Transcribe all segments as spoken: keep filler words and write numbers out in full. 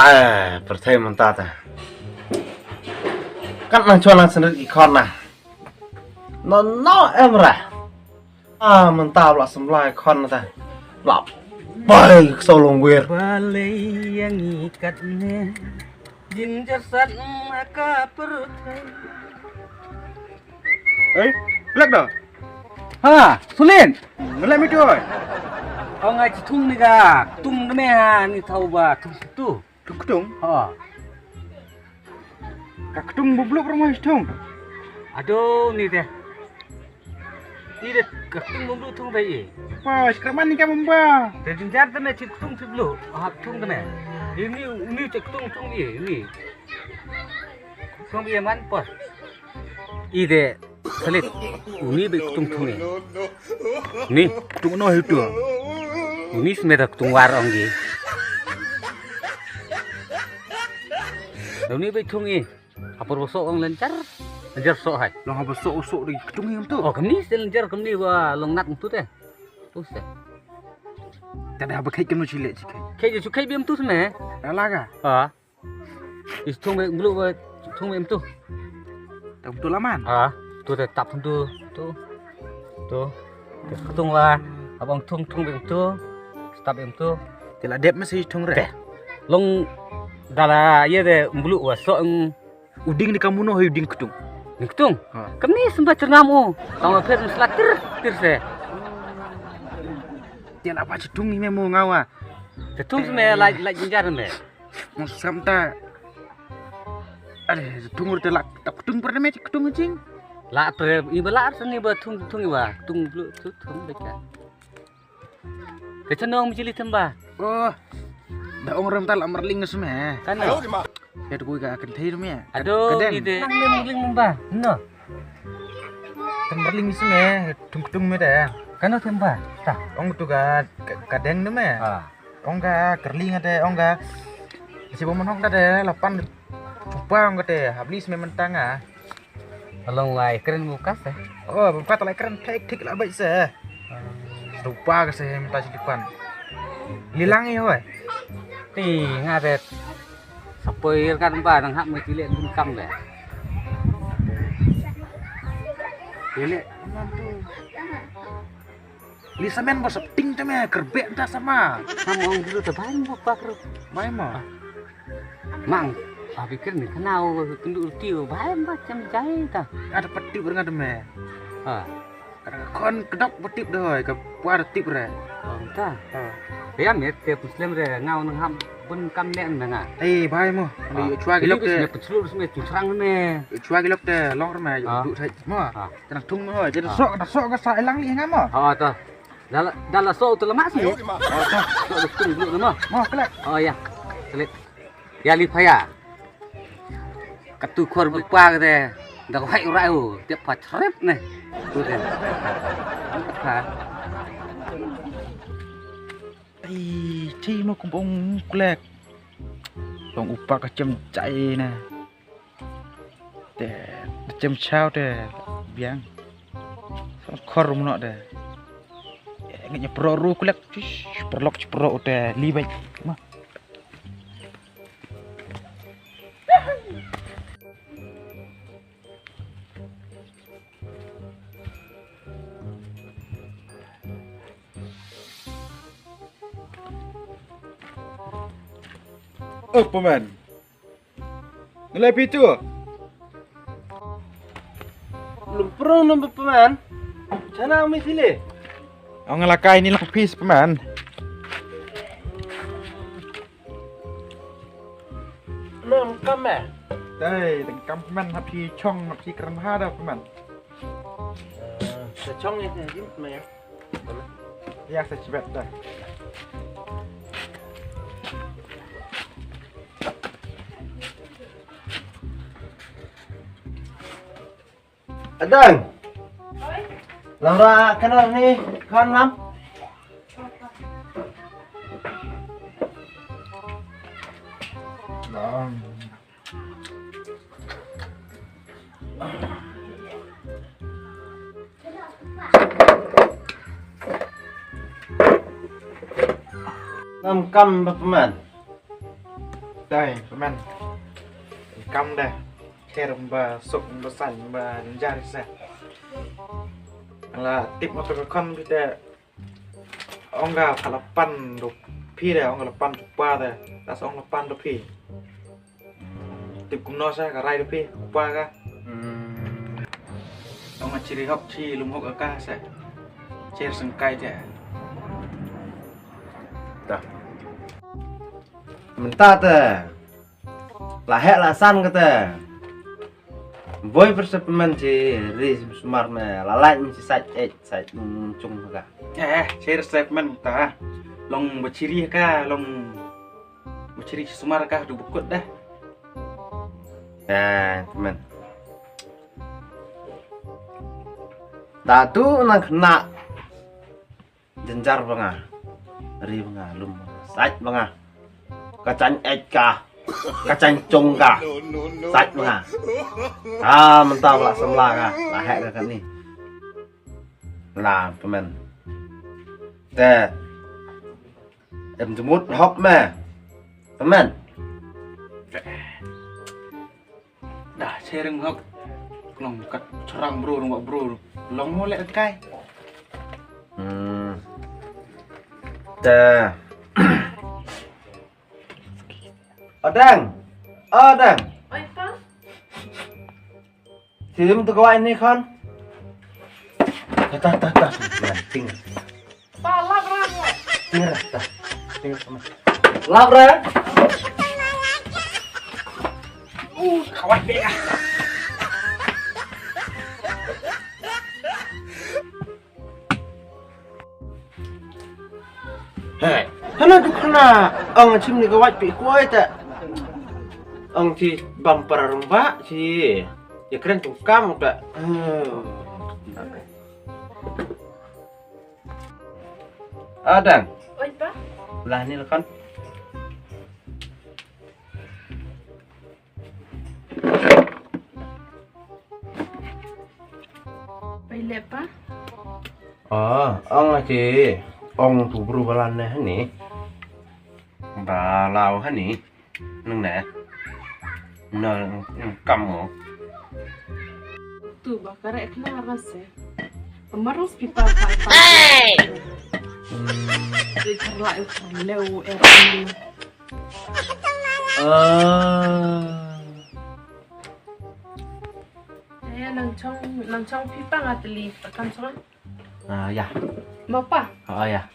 Ai, pyrthei mynta ta. Kan nang chwa nang sendiri ki khon na. No, no, em ra. Ah, mynta bla semblai khon ta. Bla bai kso long wir. Balei yang ikat ne. Jin jasad ka pyrthei. Ei, Black da. Ha, Sulin. Ngelak mi tu oi. Ong ai chitung ni ga, tung de me ha ni tau ba, tung tu. Tung ketung. Ha. Ka ketung bu bluk rumah chitung. Aduh ni deh. Ni deh ka ketung bu bluk tung bai. Pa, sekraman ni ka mumba. Deh jinjar de me chitung tu bluk. Ha, tung de me. Ini, ini chitung tung ye, ini. Tung ye man pos. Ide, Salit. Uni bai ketung thung i. Ni, ketung no hitu. Uni smeda ketung war ong gi. Uni bai thung i. Hapur bosok ong lenjar. Lenjar sok hai. Long hapur sok sok di ketung i tu. Oh, kemni se lenjar kemni ba long nat tu te. Use. Tadi hapur kai kemno chile chikai. Kai je sukai biam tu sme. Alaga. Ha. Is thung be bulu be thung be tu. Tam tu laman. Ah, tu te tap tu tu. Tu. Te thung la abang thung thung be tu. Stap be tu. Te la dep mesti thung re. Te. Long dala ye de bulu wa so. Uding ni kamu no uding ketung. Ni ketung. Ha. Kami semba cerngam u. Tang la pher selatir tir se. Te la ba chetung ni me mo ngawa. Chetung se me la la jinjar me. Ngam sam ta. Ade, tung ur te lak, tak tung per me tung jing. La per i ba la seni ba tung tung i ba, tung blu tu tung beka. Te chenong mi chili themba. Oh. Da ong rem ta la merling seme. Kan. Ya tu ka kan thei me. Aduh, ide. Nang lim ling ba. No. Tem merling seme, tung tung me da. Kan themba. Ta. Ong tu ka ka deng me. Ah. Ong ka kerling ate, ong ka. Si ba mon hong ka te lapan chupa ong ka te, hablis me mentang ah. Along lai keren bukas eh. Oh, bukas lai keren thik thik la baik se. Chupa ka se mentang si depan. Lilang i hoi. Ti nga te. Sapoi kan ba nang hap me chile bun kam be. Chile. Li samen ba sap ting te me kerbek ta sama. Sama ong dulu te bain ba pakar. Bain ma. Mang, abi ker ni kenau kendu ulti bain ba cem jai ta. Ada peti bernga te me. Ha. Kon kedok betip de hoi ke puar tip re. Ong ta. Ha. Ya me te muslim re ngau nang ham bun kam ne nang. Hei bai mo. Ni chua ki lok te. Me pechlur me tu serang me. Chua ki lok te long re me. Du thai mo. Tenang tung mo hoi. Jadi sok da sok ka sa ilang li ngam mo. Ha ta. Dala dala sok tu lemak sih. Ha ta. Sok tu dulu nama. Mo kelak. Oh ya. Kelik. Ya li phaya. Katu khor bu pa kate. Da wai u rai u tiap pa chrep ne. Tu te. Pa. Ai, chi mo kum bong klek. Tong upa ka chem chai ne. Te chem chau te biang. Khor mo no te. Ngi pro ru klek. Perlok pro te li bai. Ma. Oh, paman. Ngelai pitu. Lumprong nang paman. Chana mi sile. Ong ngelakai ni lang pis paman. Nang kam eh. Dai, tang kam man hap hi chong hap hi kran ha da man. Sa chong ni jim me ya. Ya sa chibet da. Adang. Lamra kana ni kan lam. Lam. Ngam kam ba paman. Dai, pynban. Kam da. Ker ba suk ba san ba jar sa. La tip ma to ka khon bi te. Ong ka pha la pan do phi de, ong ka la pan do pa de. Das ong la pan do phi. Tip kumno sa ka rai do phi, pa ka. Hmm. Ong ka chiri hok chi lum hok ka sa. Cher sengkai ja. Da. Mynta te. La heh la san kata. Boi persepman chi ri sumar me la lain chi sait et sait nung chung ka. Eh, chi resepman ta. Long bachiri ka, long bachiri chi sumar ka du bukut dah. Eh, teman. Datu nang kena jenjar ba nga. Ri ba nga, lum ba nga. Sait ba nga. Ka chain et ka. Ka chain chung ka. Sait ba nga. Ah, mynta ba la samla ka. La heh ka kani. La, teman. Te. Em jemut hok me. Teman. Da chereng hok. Long kat cherang bro, long bro. Long mo le kai. Hmm. Da. Adang. Adang. Oi, pa. Sim tu kawai ni kon. Ta ta ta ta. Ting. Pa, lap ra mo. Ting ra ta. Ting ra. Lap ra. Uh, kawai be ah. Hey, hana dukana ang chim ni kawai pi kuai ta. Ang chi bam para rumba chi. Ya kren tu kam ta. Adang. Oi, pa. Lah ni lekan. Pai leh pa. Ah, ang aje. Ong tu bru balan ne hani. Balau hani. Nung ne. Na kam mo. Tu ba kare kena rase. Kemaros pipa pa. Hey! Di kerla kerleu eh. Ah. Eh, nang chong, nang chong pipa nga teli, kam chong. Ah, ya. Mo pa? Oh, ya.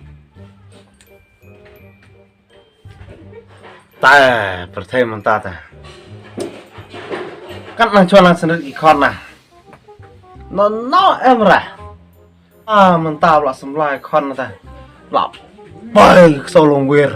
Ta, perthei mynta ta. Kan nang chong nang sendiri ikon na. No, no, em ra. Ah, mynta bla semlai khon ta. Bla pai solong wir.